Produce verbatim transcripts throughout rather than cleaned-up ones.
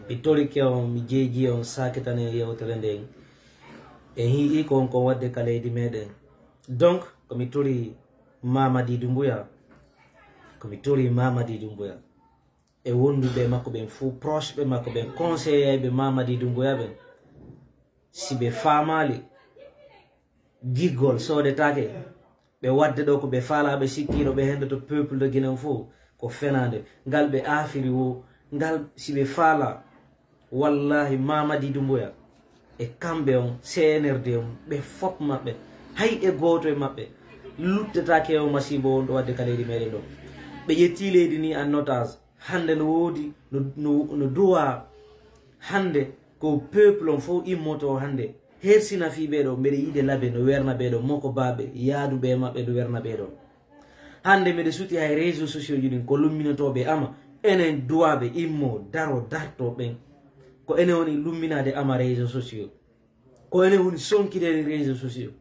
Mi torike on, mi jeeji on, saakitane yewtere nden. En hi'i ko on kon wadde ka leydi meɗen. Donc, ko mi tori Mamadi Doumbouya. Ko mi tori Mamadi Doumbouya. E wonduɓe e makko ɓen fuu, proche ɓe makko ɓen, conseiller ɓe Mamadi Doumbouya ɓen. Si ɓe faamaali, giggol soodetaake. Ɓe wadde ɗo ko ɓe faalaa, ɓe sikkiino ɓe hendoto peuple de Guinée on fof, ko fenaande. Ngal ɓe aafiri wo, ngal si ɓe faalaa, wallahi Mamadi Doumbouya e kamɓe on, C N R D on, ɓe fop maɓɓe, hay e gooto e maɓɓe luttetaake e o masiibo on ɗo wadde ka leydi meɗen ɗo. Ɓe ƴetti leydi ni en otage. Hannde no woodi, no, no, no duwaa. Hannde ko peuple on fof immoto hannde. Hersina fii ɓee ɗoo, mbeɗe yiɗe labe no werna ɓee ɗoo, moko baaɓe, yaaduɓe e maɓɓe no werna ɓee ɗoo. Hannde mbeɗe suti hay réseaux sociaux ji ɗin, ko lumminotooɓe ama, enen duwaaɓe immo, daro, darto ɓen. Ko enen woni lumminaade ama réseaux sociaux. Ko enen woni sonkireede réseaux sociaux.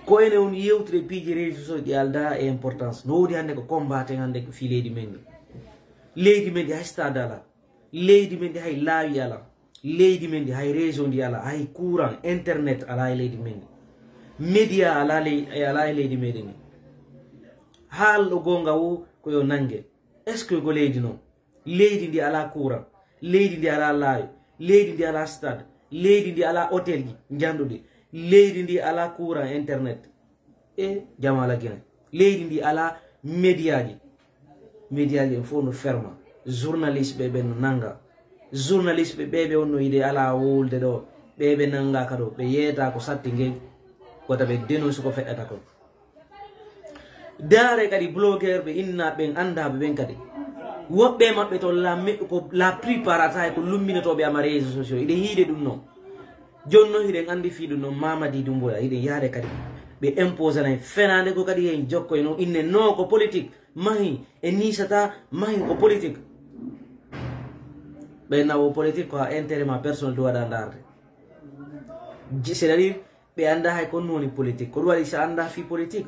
Ko enen woni yewtude piiji réseaux sociaux ɗi aldaa e importance. No woodi hannde ko combattant hannde ko fii leydi men ndi. Leydi men ndi hay stade alaa. Leydi men ndi hay laawi alaa. Leydi men ndi hay réseau ndi alaa. Hay courant, internet alaa e leydi men ndi. Média alaa ley-, e alaa e leydi meɗen ndi. Haalɗo goonga wo ko yo nannge. Est-ce que ko leydi non? Leydi ndi alaa courant, leydi ndi alaa laawi, leydi ndi alaa stade, leydi ndi alaa hôtel ji njanɗuɗi, leydi ndi alaa courant, internet. E jamaa la Guinée. Leydi ndi alaa média ji. Média ji en fof no ferma. Journaliste ɓe ɓen no nannga. Journaliste ɓe ɓe ɓe on no yiɗe alaa wowlude ɗo. Ɓe ɓe nannga ka ɗo. Ɓe yeeta ko satti ngey. Wota ɓe dénonce ko feƴƴata kon. Daare kadi blogueur ɓe inna ɓen anndaaɓe ɓen kadi. Woɓɓe e maɓɓe to la me-, ko la plupart ata e ko lumminotooɓe ama réseaux sociaux. Hiɗen yiide ɗum non. Jooni non hiɗen anndi fii ɗum non Mamadi Doumbouya. Hiɗen yaade kadi. Ɓe imposana en fenaande ko kadi en jokko e non inne non ko politique. Mahi e niisata, mahi ko politique. Ɓe nawo politique ko a intérêt ma personnel du waɗa ndaarde. Ji-, c'est-à-dire, ɓe annda hay ko ɗum woni politique. Ko ɗum waɗi si a annda fii politique,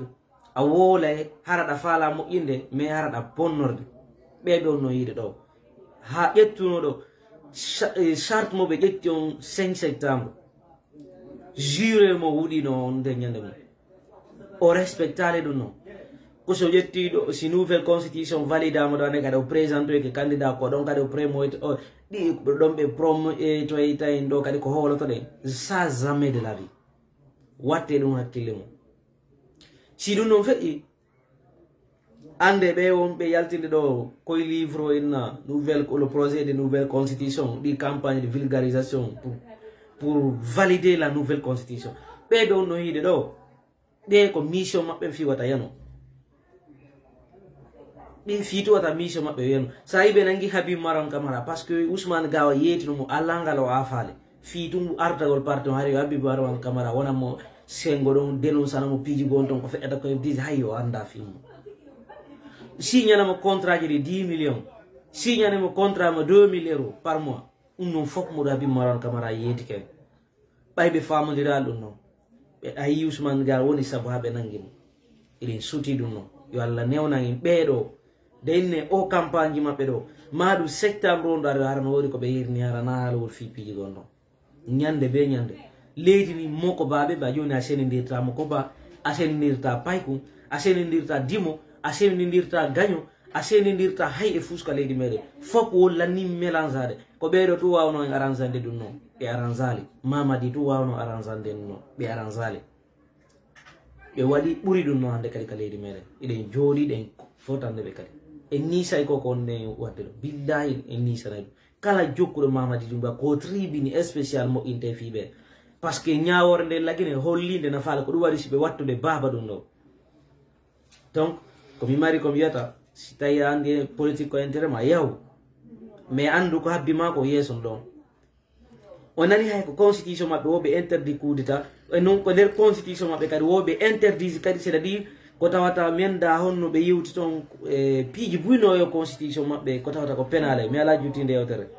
a woolay hara ɗa faalaa moƴƴinde, mais hara ɗa bonnorde. Ɓee ɓe on no yiide ɗo. Haa ƴettuno ɗo cha-, eh, charte mo ɓe ƴetti on cinq septembre. Jure mo wuɗino on nder ñande mum. O respectaali ɗum non. Ko so ƴetti ɗo, si nouvelle constitution validama ɗo, ane kadi o présentoyke candidat ko ɗon kadi o promote, o ɗi ɗon ɓe promotoyta en ɗo kadi ko hooloto ɗen. Ça jamais de la vie. Watte ɗum hakkille mum. Si ɗum non feƴƴi, annde ɓe wonɓe yaltinde ɗo koye livre o inna nouvelle, le projet de nouvelle constitution, ɗi campagne de vulgarisation pour, pour valider la nouvelle constitution. Ɓe ɓe on no yiide ɗo, ɓe ko mission maɓɓe fii wata yano. Ɓe fii tu wata mission maɓɓe yano. Sa yiɓe nangi Habib Maron Camara, parce que Ousmane Gawa yeetino mo alaa ngal o aafaale. Fii tun artagol parti on, hari yo Habib Marwan Camara wona mo sengo ɗon, dénoncana mo piiji gon ton ko feƴƴata ko F D C, hay o annda fii mo. Signana mo contrat ji de dix millions, signana mo contrat mo deux mille euros par mois. Ɗum non fof mo ɗo Habib Marwan Camara yeetike. Ɓay ɓe faamondiraali ɗum non. Ɓe ayi Ousmane Gar woni sabu haa ɓe nangi mo. Eɗen suuti ɗum non. Yo Allah newnan en ɓee ɗoo. De inne o campagne ji maɓɓe ɗoo. Maa ɗum septembre on ɗo ari hara no woodi ko ɓe yirni hara na haalawol fii piiji gon ɗon. Ñande be ñande. Leydi ni moko baaɓe ba jooni a senindirta moko ba, a senindirta paykun, a senindirta dimo, a senindirta gaño, a senindirta hay e fuuska leydi meɗen. Fof wo lanni mélangeade. Ko ɓee ɗoo tun waawno en arrangeande ɗum non. Ɓe arrangeali. Mamadi tun waawno arrangeande ɗum non. Ɓe arrangeali. Ɓe waɗi ɓuri ɗum non hannde kadi ka leydi meɗen. Eɗen jooɗi ɗen fotande ɓe kadi. En niisay ko ko on wadde ɗo. Billahi en niisanay ɗum. Kala jokkuɗo Mamadi Doumbouya ko tribune spécial moƴƴinte fii ɓe. Parce que ñaawoore nden lagine hollinde na faala ko ɗum waɗi si ɓe wattude baaba ɗum ɗo. Donc, ko mi mari ko mi wiyata, si tawi a anndi politique ko intérêt ma, yahu. Mais anndu ko habbi ma ko yeeso ɗon. O nani hay ko constitution maɓɓe wo ɓe interdit coup d'état. E non ko nder constitution maɓɓe kadi wo ɓe interdit kadi, c'est-à-dire ko tawata men da honno ɓe yewti ton, e, piiji buyno yo constitution maɓɓe ko tawata ko penale. Mi alaa juutinde yewtere.